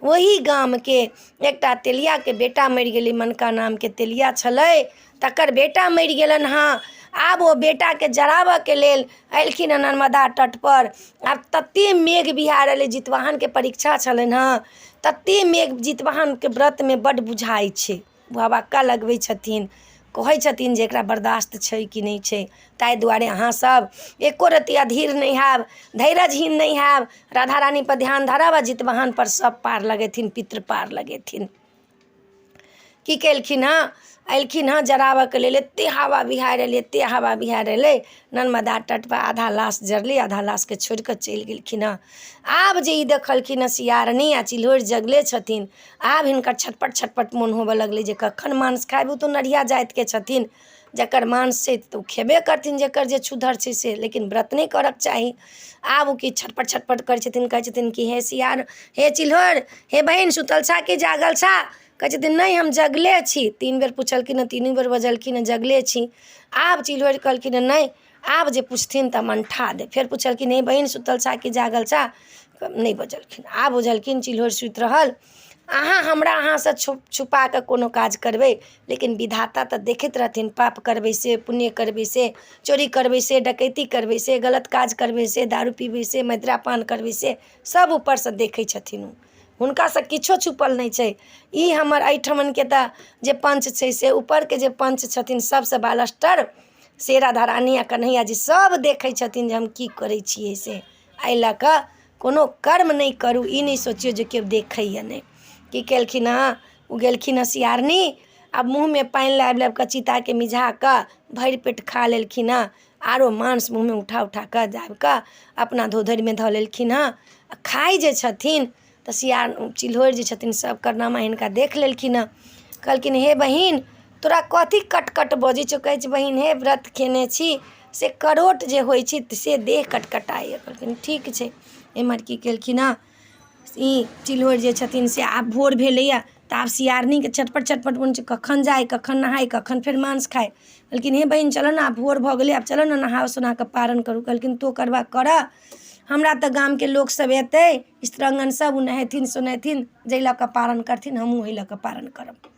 [SPEAKER 1] ओही गामके एकटा तेलियाके बेटा मरि गेलै। मनका नामके तेलिया छलै, तकर बेटा मरि गेलनि हँ। आब ओ बेटाके जराबऽके लेल अयलखिन हँ नर्मदा तटपर। आब ततेक मेघ बिहारि एलै, जितवाहनके परीक्षा छलनि हँ, ततेक मेघ। जितवाहनके व्रतमे बड्ड बुझाइ छै, भभक्का लगबै छथिन, कहै छथिन जे एकरा बर्दाश्त छै कि नहि छै। ताहि दुआरे अहाँसभ एको रत्ती अधीर नहि हैब, धैर्यहीन नहि हैब, राधा रानीपर ध्यान धरब आ जितवाहनपर सभ पार लगेथिन, पितृ पार लगेथिन। की केलखिन हँ, अयलखिन हँ जराबऽके लेल, एतेक हवा बिहारि एलै, एतेक हवा बिहारि एलै, नर्मदा तटपर आधा लाश जरलै, आधा लाशके छोड़ि कऽ चलि गेलखिन हँ। आब जे ई देखलखिन हँ, सियारनी आ चिल्होरि जगले छथिन, आब हिनकर छटपट छटपट मोन होबऽ लगलै जे कखन मांस खायब। ओ तऽ नढ़िया जातिके छथिन, जकर मांस छै तऽ ओ खेबे करथिन, जकर जे छूधर छै से, लेकिन व्रत नहि करऽके चाही। आब ओ की छटपट छटपट करै छथिन, कहै छथिन कि हे सियार, हे चिल्होरि, हे बहिन, सुतल छह कि जागल छह? कहै छथिन, नहि, हम जगले छी। तीन बेर पुछलखिन हँ, तीनू बेर बजलखिन हँ, जगले छी। आब चिल्होरि कहलखिन हँ, नहि, आब जे पुछथिन तऽ हम अनठा देब। फेर पुछलखिन, हे बहिन, सुतल छह कि जागल छह? नहि बजलखिन। आब बुझलखिन चिल्होरि सुति रहल। अहाँ हमरा अहाँसँ छुपा कऽ कोनो काज करबै, लेकिन विधाता तऽ देखैत रहथिन। पाप करबै से, पुण्य करबै से, चोरी करबै से, डकैती करबै से, गलत काज करबै से, दारू पीबै से, मदिरापान करबै से, सभ ऊपरसँ देखै छथिन ओ, हुनकासँ किछो छुपल नहि छै। ई हमर एहिठमनके तऽ जे पञ्च छै से ऊपरके जे पञ्च छथिन सभसँ बालस्टर से राधा रानी आ कन्हैया जी सभ देखै छथिन जे हम की करै छियै से। एहि लऽ कऽ कोनो कर्म नहि करू, ई नहि सोचियौ जे केओ देखैए नहि। की केलखिन हँ, ओ गेलखिन हँ सियारनी, आब मुँहमे पानि लाबि लाबि कऽ चिताके मिझा कऽ भरि पेट खा लेलखिन हँ। आरो मांस मुँहमे उठा उठा कऽ दाबि कऽ अपना धोधरिमे धऽ लेलखिन हँ। आ खाइ जे छथिन तऽ सियार चिल्होरि जे छथिन सभ करनामा हिनका देख लेलखिन हँ। कहलखिन, हे बहिन, तोरा कथी कट कट बजै छौ? कहै छै, बहिन हे, व्रत कयने छी से करोट जे होइ छै से देह कटकटाइए। कहलखिन, ठीक छै। एम्हर की केलखिन हँ ई चिल्होरि जे छथिन से, आब भोर भेलैए तऽ आब सियारनीके छटपट छटपट मोन छै, कखन जाइ, कखन नहाइ, कखन फेर मांस खाइ। कहलखिन, हे बहिन, चलऽ ने, आब भोर भऽ गेलै, आब चलऽ ने, नहा सोना कऽ पारण करू। कहलखिन, तोँ करबऽ करऽ, हमरा तऽ गामके लोकसभ अयतै, स्त्रीगण सब, ओ नहेथिन सोनेथिन, जाहि लऽ कऽ पारण करथिन, हमहूँ ओहि लऽ कऽ पारण करब।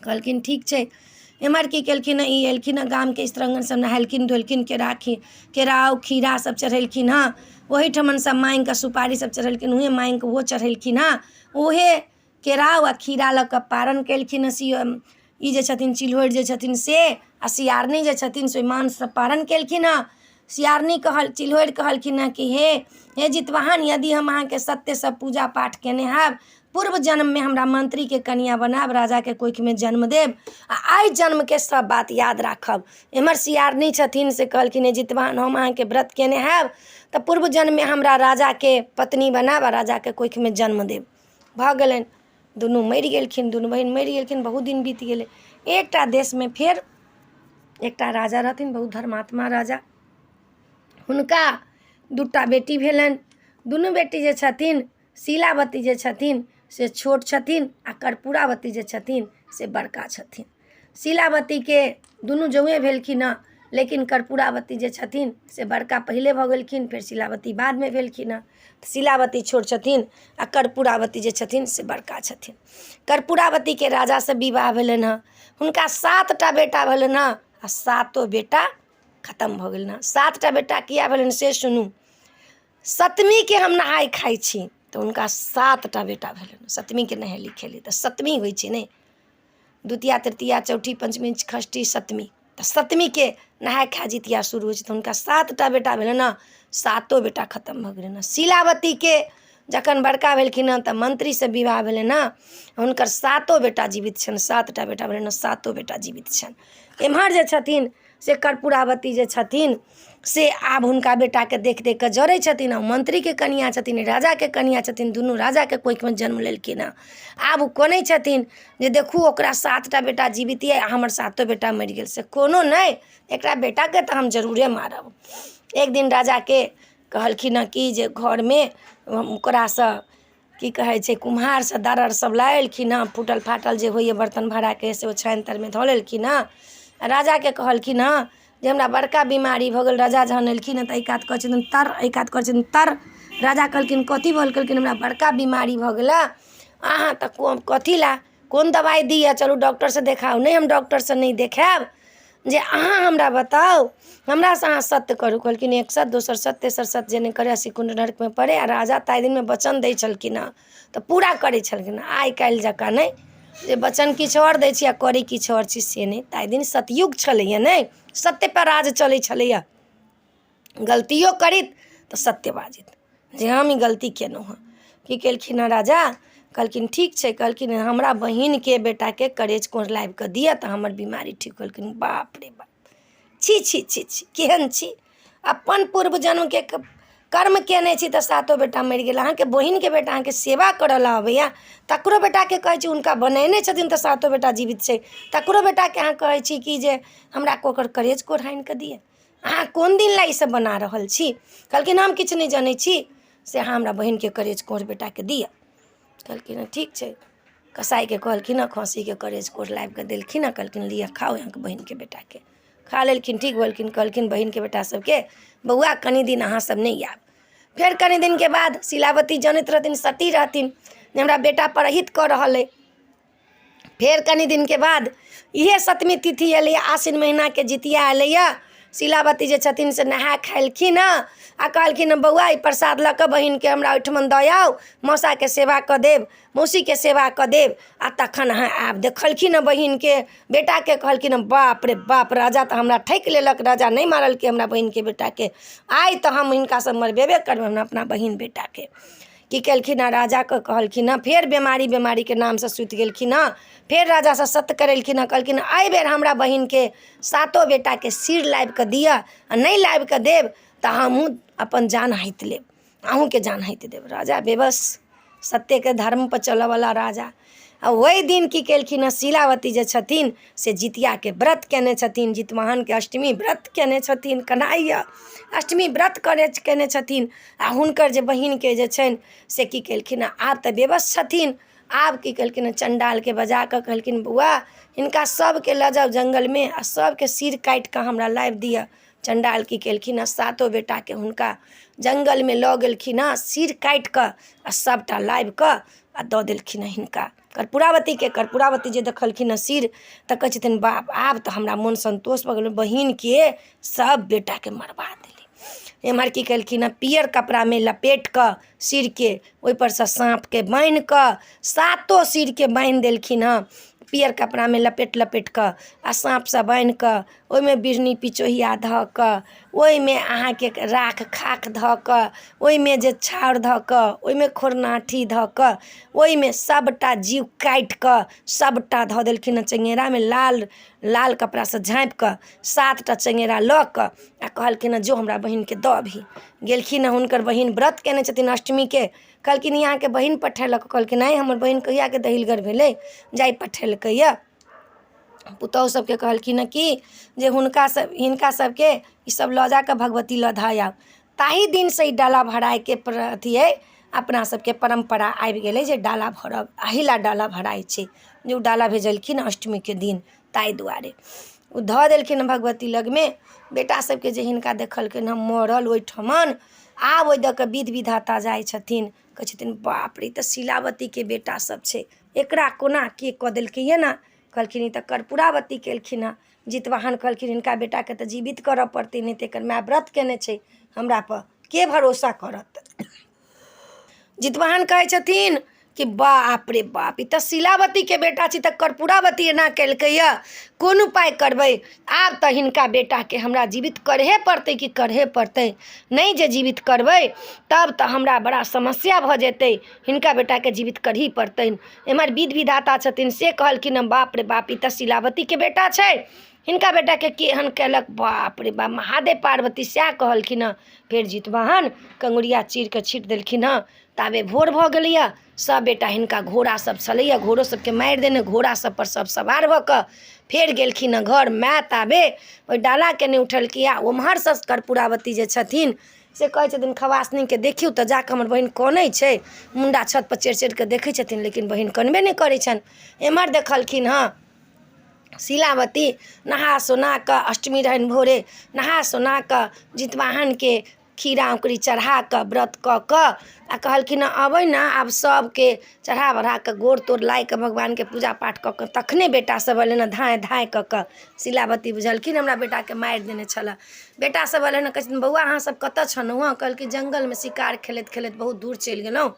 [SPEAKER 1] कहलखिन, ठीक छै। एम्हर की केलखिन हँ, ई एलखिन हँ, गामके स्त्रीगण सब नहेलखिन धोलखिन, केरा केराउ खीरा सब चढ़ेलखिन हँ। ओहिठमन सब माँगिकऽ सुपारी सब चढ़ेलखिन, उएहे माँगिकऽ ओहो चढ़ेलखिन हँ। उहे केराउ आ खीरा लऽ कऽ पारण केलखिन हँ। ई जे छथिन चिल्होरि जे छथिन से आ सियारनी जे छथिन से ओहि मांससँ पारण केलखिन हँ। सियारनी कहल चिल्होरि कहलखिन हँ कि हे हे जितवाहन, यदि हम अहाँके सत्यसँ पूजा पाठ कयने हैब, पूर्व जन्ममे हमरा मन्त्रीके कनिआँ बनायब, राजाके कोखिमे जन्म देब आ एहि जन्मके सभ बात याद राखब। एम्हर सियारनी छथिन से कहलखिन, हे जितवाहन, हम अहाँके व्रत कयने हैब तऽ पूर्व जन्ममे हमरा राजाके पत्नी बनायब आ राजाके कोखिमे जन्म देब। भऽ गेलनि, दुनू मरि गेलखिन, दुनू बहिन मरि गेलखिन। बहुत दिन बीत गेलै। एकटा देशमे फेर एकटा राजा रहथिन, बहुत धर्मात्मा राजा। हुनका दूटा बेटी भेलनि। दुनू बेटी जे छथिन, शीलावती जे छथिन से छोट छथिन आ कर्पूरावती जे छथिन से बड़का छथिन। शीलावतीके दुनू जौएँ भेलखिन हँ, लेकिन कर्पूरावती जे छथिन से बड़का पहिले भऽ गेलखिन, फेर शीलावती बादमे भेलखिन हँ। शीलावती छोट छथिन आ कर्पूरावती जे छथिन से बड़का छथिन। कर्पूरावतीके राजासँ विवाह भेलनि हँ। हुनका 7 टा बेटा भेलनि हँ आ सातो बेटा खतम भऽ गेलनि हँ। 7 टा बेटा किया भेलनि से सुनू। सतमीके हम नहाय खाइ छी तऽ हुनका 7 टा बेटा भेलनि। सतमीके नहेली खेली तऽ सतमी होइ छै ने, द्वितीया, तृतीया, चौठी, पञ्चमी, षष्ठी, सतमी। तऽ सतमीके नहाय खाय जितिया शुरू होइ छै, तऽ हुनका 7 टा बेटा भेलनि हँ, सातो बेटा खतम भऽ गेलनि हँ। शीलावतीके जखन बड़का भेलखिन हँ तऽ मन्त्रीसँ विवाह भेलनि हँ। हुनकर सातो बेटा जीवित छनि। 7 टा बेटा भेलनि हँ, सातो बेटा जीवित छनि। एम्हर जे छथिन से कर्पूरावती जे छथिन से आब हुनका बेटाके देखि देखि कऽ जरै छथिन। आ मन्त्रीके कनिआँ छथिन, राजाके कनिआँ छथिन, दुनू राजाके कोखिमे जन्म लेलखिन हँ। आब ओ कनै छथिन जे देखू, ओकरा 7 टा बेटा जीवित यऽ आ हमर सातो बेटा मरि गेल। से कोनो नहि, एकरा बेटाके तऽ हम जरूरे मारब। एक दिन राजाके कहलखिन हँ कि जे घरमे ओकरासँ की कहै छै, कुम्हारसँ दरर सब लए एलखिन हँ। फूटल फाटल जे होइए बर्तन भाड़ाके से ओछानि तरमे धऽ लेलखिन हँ। राजाके कहलखिन हँ जे हमरा बड़का बीमारी भऽ गेल। राजा जहन एलखिन हँ तऽ एहि कात कहै छथिन तर, एहि कात कहै छथिन तर। राजा कहलखिन, कथी भऽ गेल? कहलखिन, हमरा बड़का बीमारी भऽ गेल हँ। अहाँ तऽ कथी लए कोन दबाइ दिअ? चलू डॉक्टरसँ देखाउ। नहि, हम डॉक्टरसँ नहि देखायब, जे अहाँ हमरा बताउ, हमरासँ अहाँ सत्य करू। कहलखिन, एक सत्य, दोसर सत्य, तेसर सत्य जे नहि करै अस्सी कुण्ड नरकमे पड़ै। आ राजा ताहि दिनमे वचन दै छलखिन हँ तऽ पूरा करै छलखिन हँ। आइ काल्हि जकाँ नहि जे वचन किछु आओर दै छी आ करै किछु आओर छी, से नहि। ताहि दिन सतयुग छलैए ने, सत्यपर राज चलै छलैए। गलतियो करैत तऽ सत्य बाजैत जे हम ई गलती केलहुँ हँ। की केलखिन हँ राजा? कहलखिन, ठीक छै। कहलखिन, हमरा बहिनके बेटाके करेज कोढ़ लाबि कऽ दिअ तऽ हमर बीमारी ठीक। कहलखिन, बाप रे बाप, छी छी छी छी, केहन छी? अपन पूर्व जन्मके कर्म कयने छी तऽ सातो बेटा मरि गेल। अहाँके बहिनके बेटा अहाँके सेवा करय लए अबैए, तकरो बेटाके कहै छी, हुनका बनेने छथिन तऽ सातो बेटा जीवित छै, तकरो बेटाके अहाँ कहै छी कि जे हमरा ओकर करेज कोढ़ आनि कऽ दिअ। अहाँ कोन दिन लए ईसभ बना रहल छी? कहलखिन, हम किछु नहि जनै छी, से अहाँ हमरा बहिनके करेज कोढ़ बेटाके दिअ। कहलखिन हँ, ठीक छै। कसाइके कहलखिन हँ, खस्सीके करेज कोढ़ लाबि कऽ देलखिन हँ। कहलखिन, लिअ खाउ अहाँके बहिनके बेटाके। खा लेलखिन, ठीक भेलखिन। कहलखिन बहिनके बेटा सभके, बौआ, कनि दिन अहाँसभ नहि आयब। फेर कनि दिनके बाद शीलावती जनैत रहथिन, सती रहथिन, जे हमरा बेटा परहित कऽ रहल अइ। फेर कनि दिनके बाद इएह सतमी तिथि एलैए, आसिन महिनाके जितिया एलैए। शीलावती जे छथिन से नहा खेलखिन हँ आ कहलखिन हँ, बौआ, ई प्रसाद लऽ कऽ बहिनके हमरा ओहिठमन दऽ आउ, मौसाके सेवा कऽ देब, मौसीके सेवा कऽ देब आ तखन अहाँ आयब। देखलखिन हँ बहिनके बेटाके, कहलखिन हँ, बाप रे बाप, राजा तऽ हमरा ठकि लेलक। राजा नहि मारलकै हमरा बहिनके बेटाके। आइ तऽ हम हिनकासँ मरबेबे करबै हमरा अपना बहिन बेटाके। की केलखिन हँ? राजाके कहलखिन हँ, फेर बेमारी बेमारीके नामसँ सुति गेलखिन हँ। फेर राजासँ सत्य करेलखिन हँ। कहलखिन, एहिबेर हमरा बहिनके सातो बेटाके सिर लाबि कऽ दिअ आ नहि लाबि कऽ देब तऽ हमहूँ अपन जान हाति लेब, अहूँके जान हाति देब। राजा बेबस, सत्यके धर्मपर चलयवला राजा। आ ओहि दिन की केलखिन हँ? शीलावती जे छथिन से जितियाके व्रत कयने छथिन, जितवाहनके अष्टमी व्रत कयने छथिन, कन्हैया अष्टमी व्रत करै कयने छथिन। आ हुनकर जे बहिनके जे छनि से की केलखिन हँ? आब तऽ बेबस छथिन। आब की केलखिन हँ? चण्डालके बजा कऽ कहलखिन, बौआ, हिनका सभके लऽ जाउ जङ्गलमे आ सभके सिर काटि कऽ हमरा लाबि दिअ। चण्डाल की केलखिन हँ? सातो बेटाके हुनका जङ्गलमे लऽ गेलखिन हँ, सिर काटि कऽ आ सभटा लाबि कऽ आ दऽ देलखिन हँ हिनका कर्पूरावतीके। कर्पूरावती जे देखलखिन हँ सिर तऽ कहै छथिन, बाप, आब तऽ हमरा मोन सन्तोष भऽ गेल, बहिनके सभ बेटाके मरबा देली। एम्हर की केलखिन हँ? पियर कपड़ामे लपेट कऽ सिरके, ओहिपर सँ साँपके बान्हि कऽ सातो सिरके बान्हि देलखिन हँ, पियर कपड़ामे लपेट लपेट कऽ आ साँपसँ बान्हि कऽ, ओहिमे बिढ़नी पिचोहिया धऽ कऽ, ओहिमे अहाँके राख खाक धऽ कऽ, ओहिमे जे छाउर धऽ कऽ, ओहिमे खोरनाठी धऽ कऽ, ओहिमे सभटा जीव काटि कऽ सभटा धऽ देलखिन हँ चङ्गेरामे, लाल लाल कपड़ासँ झाँपि कऽ 7 टा चङ्गेरा लऽ कऽ आ कहलखिन हँ, जो हमरा बहिनके दऽ अबही। गेलखिन हँ, हुनकर बहिन व्रत कयने छथिन अष्टमीके। कहलखिन, ई अहाँके बहिन पठेलक। कहलखिन, आँय, हमर बहिन कहियाके दहिलगर भेलै जाय पठेलकै यए? पुतहु सभके कहलखिन हँ कि जे हुनका सब हिनका सभके ईसभ लऽ जा कऽ भगवती लग धऽ आउ। ताहि दिनसँ ई डाला भराइके अथी अइ अपना सबके परम्परा आबि गेलै जे डाला भरब एहि लए डाला भराइ छै जे ओ डाला भेजलखिन अष्टमीके दिन ताहि दुआरे ओ धऽ देलखिन भगवती लगमे बेटा सबके जे हिनका देखलखिन हँ मरल ओहिठमन आब ओहि दऽ कऽ विध विधाता जाइ छथिन कहै छथिन बाप रे ई तऽ शीलावतीके बेटा सब छै एकरा कोना के कऽ देलकै एना कहलखिन ई तऽ कर्पूरावती केलखिन हँ जितवाहन कहलखिन हिनका बेटाके तऽ जीवित करऽ पड़तै नहि तऽ एकर माय व्रत केने छै हमरापर के भरोसा करत जितवाहन कहै छथिन कि बाप रे बाप ई तऽ शीलावतीके बेटा छी तऽ कर्पूरावती एना केलकैए कोन उपाय करबै आब तऽ हिनका बेटाके हमरा जीवित करहे पड़तै कि करहे पड़तै नहि जे जीवित करबै तब तऽ हमरा बड़ा समस्या भऽ जेतै हिनका बेटाके जीवित करही पड़तनि एम्हर विध विधाता छथिन से कहलखिन हँ बाप रे बाप ई तऽ शीलावतीके बेटा छै हिनका बेटाके के एहन कयलक बाप रे बाप महादेव पार्वती सएह कहलखिन हँ फेर जितवाहन कंगुरिया चीर कऽ छीट देलखिन हँ ताबे भोर भऽ गेलैए सभ बेटा हिनका घोड़ा सभ छलैए घोड़ो सभके मारि देने घोड़ा सभपर सभ सवार भऽ कऽ फेर गेलखिन हँ घर माय ताबे ओहि डालाके नहि उठेलकै आ ओम्हरसँ कर्पूरावती जे छथिन से कहै छथिन खवासनीके देखियौ तऽ जाकऽ हमर बहिन कनै छै मुण्डा छतपर चढ़ि चढ़ि कऽ देखै छथिन लेकिन बहिन कनबे नहि करै छनि एम्हर देखलखिन हँ शीलावती नहा सोना कऽ अष्टमी रहनि भोरे नहा सोना कऽ जितवाहनके खीरा औँकुरी चढ़ा कऽ व्रत कऽ कऽ आ कहलखिन हँ अबै ने आब सभके चढ़ा बढ़ा कऽ गोर तोर लागि कऽ भगवानके पूजा पाठ कऽ कऽ तखने बेटासभ अयलनि हँ धाँय धाँय कऽ कऽ शीलावती बुझलखिन हमरा बेटाके मारि देने छलय बेटासभ अयलनि हँ कहै छथिन बौआ अहाँसभ कतय छलहुँ हँ कहलकै जङ्गलमे शिकार खेलैत खेलैत बहुत दूर चलि गेलहुँ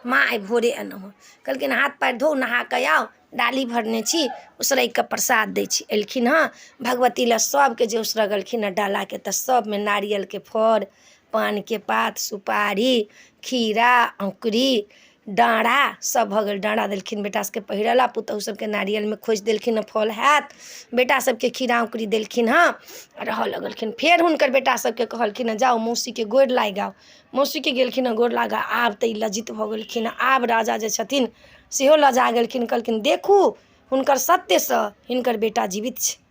[SPEAKER 1] माँ आइ भोरे एलहुँ हँ कहलखिन हाथ पएर धोउ नहा कऽ आउ डाली भरने छी उसरैग कऽ प्रसाद दै छी एलखिन हँ भगवती लए सभके जे उसरगलखिन हँ डालाके तऽ सभमे नारियलके फड़ पानके पात सुपारी खीरा औँकुरी डाँरा सभ भऽ गेल डाँरा देलखिन बेटा सभके पहिरऽ लए पुतहु सभके नारियलमे खोँसि देलखिन हँ फल हैत बेटा सभके खीरा औँकुरी देलखिन हँ रहऽ लगलखिन फेर हुनकर बेटा सभके कहलखिन हँ जाउ मौसीके गोर लागि आउ मौसीके गेलखिन हँ गोर लागऽ आब तऽ ई लज्जित भऽ गेलखिन हँ आब राजा जे छथिन सेहो लजा गेलखिन कहलखिन देखू हुनकर सत्यसँ हिनकर बेटा जीवित छै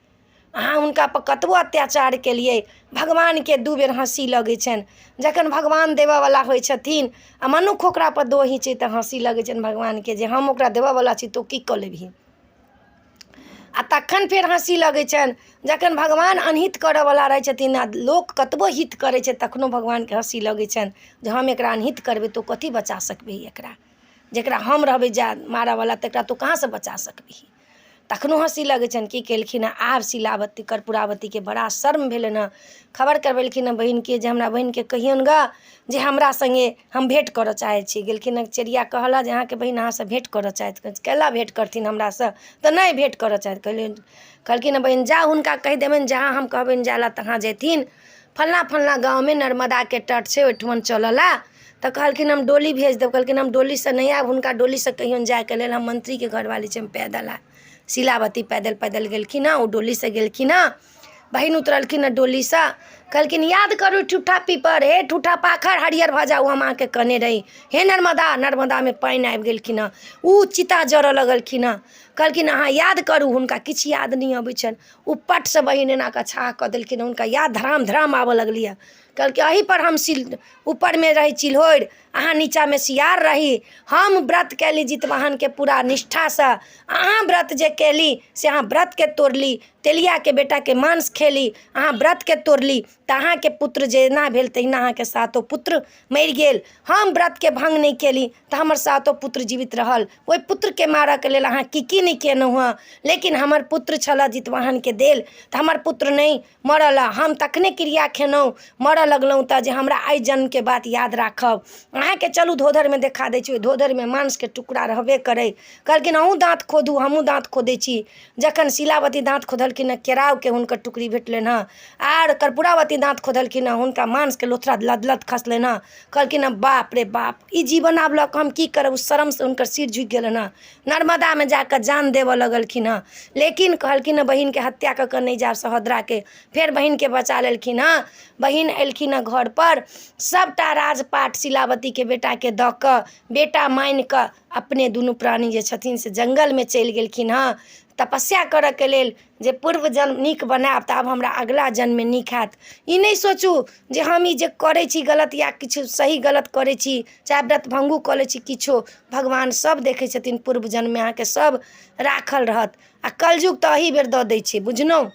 [SPEAKER 1] अहाँ हुनकापर कतबो अत्याचार केलियै भगवानके दू बेर हँसी लगै छनि जखन भगवान देबयवला होइ छथिन आ मनुख ओकरापर दोहि छै तऽ हँसी लगै छनि भगवानके जे हम ओकरा देबयवला छी तोँ की कऽ लेबही आ तखन फेर हँसी लगै छनि जखन भगवान अनहित करयवला रहै छथिन आ लोक कतबो हित करै छै तखनो भगवानके हँसी लगै छनि जे हम एकरा अनहित करबै तऽ कथी बचा सकबिही एकरा जकरा हम रहबै जा मारयवला तकरा तोँ कहाँसँ बचा सकबिही तखनो हँसी लगै छनि की केलखिन हँ आब शीलावती कर्पूरावतीके बड़ा शर्म भेलनि हँ खबर करबेलखिन हँ बहिनके जे हमरा बहिनके कहियौन गऽ जे हमरा सङ्गे हम भेँट करय चाहै छी गेलखिन हँ चेरिया कहलक जे अहाँके बहिन अहाँसँ भेँट करय चाहैत अछि कैला भेँट करथिन हमरासँ तऽ नहि भेँट करय चाहैत कहलियनि कहलखिन हँ बहिन जाउ हुनका कहि देबनि जहाँ हम कहबनि जाय लए तहाँ जेथिन फल्लाँ फल्लाँ गाँवमे नर्मदाके तट छै ओहिठमन चलय लए तऽ कहलखिन हम डोली भेज देब कहलखिन हम डोलीसँ नहि आयब हुनका डोलीसँ कहियौन जायके लेल हम मन्त्रीके घरवाली छी हम पैदल आयब शीलावती पैदल पैदल गेलखिन हँ ओ डोलीसँ गेलखिन हँ बहिन उतरलखिन हँ डोलीसँ कहलखिन याद करू ठूठा पीपर हे ठूठा पाखर हरियर भऽ जाउ हम अहाँके कहने रही हे नर्मदा नर्मदामे पानि आबि गेलखिन हँ ओ चिता जरऽ लगलखिन हँ कहलखिन अहाँ याद करू हुनका किछु याद नहि अबै छनि ओ पटसँ बहिन एना कऽ छाह कऽ देलखिन हुनका याद धराम धराम आबऽ लगली हँ कहलकै एहिपर हम सिल ऊपरमे रहै चिल्होरि अहाँ नीचाँमे सियार रही हम व्रत कयली जितवाहनके पूरा निष्ठासँ अहाँ व्रत जे कयली से अहाँ व्रतके तोड़ली तेलियाके बेटाके माँस खयली अहाँ व्रतके तोड़ली तऽ अहाँके पुत्र जेना भेल तहिना अहाँके सातो पुत्र मरि गेल हम व्रतके भङ्ग नहि कयली तऽ हमर सातो पुत्र जीवित रहल ओहि पुत्रके मारऽके लेल अहाँ की की नहि केलहुँ हँ लेकिन हमर पुत्र छलऽ जितवाहनके देल तऽ हमर पुत्र नहि मरल हम तखने क्रिया खेलहुँ मरऽ लगलहुँ तऽ जे हमरा एहि जन्मके बात याद राखब अहाँके चलू धोधरिमे देखा दै छी ओहि धोधरिमे मांसके टुकड़ा रहबे करै कहलखिन अहूँ दाँत खोधू हमहूँ दाँत खोधै छी जखन शीलावती दाँत खोधलखिन हँ केरावके हुनकर टुकड़ी भेटलनि हँ आर कर्पूरावती दाँत खोधलखिन हँ हुनका मांसके लोथरा लद लद खसलनि हँ कहलखिन हँ बाप रे बाप ई जीवन आब लऽ कऽ हम की करब ओ शरमसँ हुनकर सिर झुकि गेलनि हँ नर्मदामे जा कऽ जान देबऽ लगलखिन हँ लेकिन कहलखिन हँ बहिनके हत्या कऽ कऽ नहि जायब सहोदराके फेर बहिनके बचा लेलखिन हँ बहिन एलखिन हँ घरपर सभटा राजपाट शीलावतीके बेटाके दऽ कऽ बेटा मानि कऽ अपने दुनू प्राणी जे छथिन से जङ्गलमे चलि गेलखिन हँ। तपस्या करऽके लेल जे पूर्व जन्म नीक बनायब तऽ आब हमरा अगिला जन्ममे नीक हैत। ई नहि सोचू जे हम ई जे करै छी गलत या किछु सही गलत करै छी, चाहे व्रत भङ्गो कऽ लै छी, किछो भगवान सभ देखै छथिन। पूर्व जन्ममे अहाँके सभ राखल रहत। आ कलयुग तऽ एही बेर दऽ दै छै, बुझलहुँ?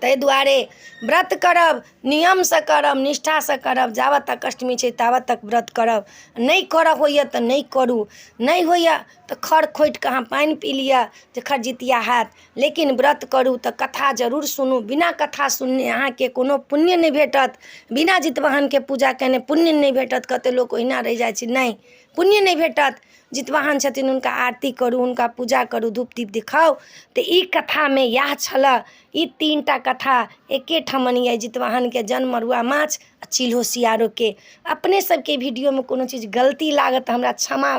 [SPEAKER 1] ताहि दुआरे व्रत करब, नियमसँ करब, निष्ठासँ करब। जाबत तक अष्टमी छै ताबत तक व्रत करब। नहि करऽ होइए तऽ नहि करू, नहि होइए तऽ खर खोँटि कऽ अहाँ पानि पी लिअ जे खरजितिया हैत, लेकिन व्रत करू तऽ कथा जरूर सुनू। बिना कथा सुनने अहाँके कोनो पुण्य नहि भेटत। बिना जितवाहनके पूजा कयने पुण्य नहि भेटत। कतेक लोक ओहिना रहि जाइ छै, नहि, पुण्य नहि भेटत। जितवाहन छथिन, हुनका आरती करू, हुनका पूजा करू, धूप दीप दिखाउ। तऽ ई कथामे इएह छलए। ई तीन टा कथा एकेठमन यए, जितवाहनके जन्म, मड़ुआ माछ आ चिल्हो सियारोके। अपने सबके वीडियोमे कोनो चीज गलती लागत तऽ हमरा क्षमा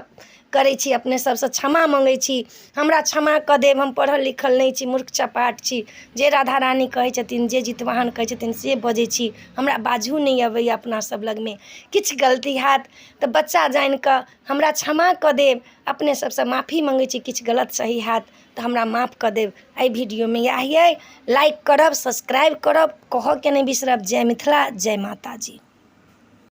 [SPEAKER 1] करै छी, अपने सबसँ क्षमा मङ्गै छी, हमरा क्षमा कऽ देब। हम पढ़ल लिखल नहि छी, मूर्ख चपाट छी। जे राधा रानी कहै छथिन, जे जितवाहन कहै छथिन, से बजै छी। हमरा बाजहो नहि अबैए। अपना सब लगमे किछु गलती हैत तऽ बच्चा जानि कऽ हमरा क्षमा कऽ देब। अपने सबसँ माफी मङ्गै छी। किछु गलत सही हैत तऽ हमरा माफ कऽ देब। एहि वीडियोमे इएह अइ। लाइक करब, सब्सक्राइब करब, कहऽके नहि बिसरब। जय मिथिला, जय माताजी।